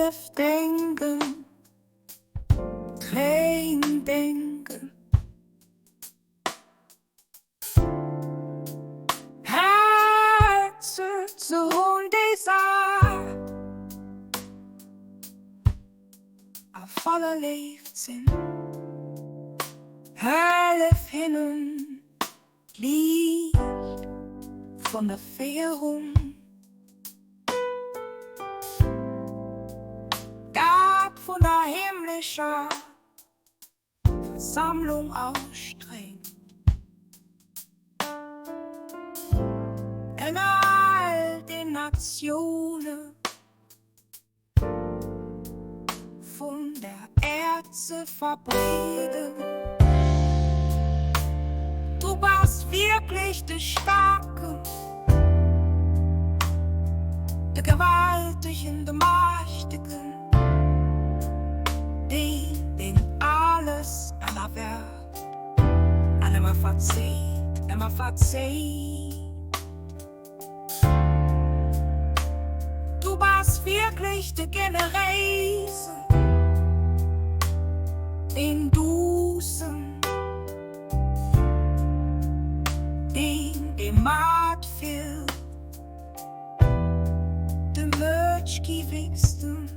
Hëllef denken, Tréin denken. Häerzer ze hunn, déi sat a voller Léift sinn. Hëllef hinnen d'Liicht vun der Féierung. Dat vun der himmlescher Versammlung ausstréimt. Ënner all den Natioune vun der Äerd ze verbreeden. Du bass wierklech de Staarken, de Gewaltegen, de Mächtegen. Deen, deen alles ënnerwerft an ëmmer verzeet, ëmmer verzeet. Du bass wierklech de Generéisen, deen Duussen, deen, dee matfillt, de mëtschgiewegsten.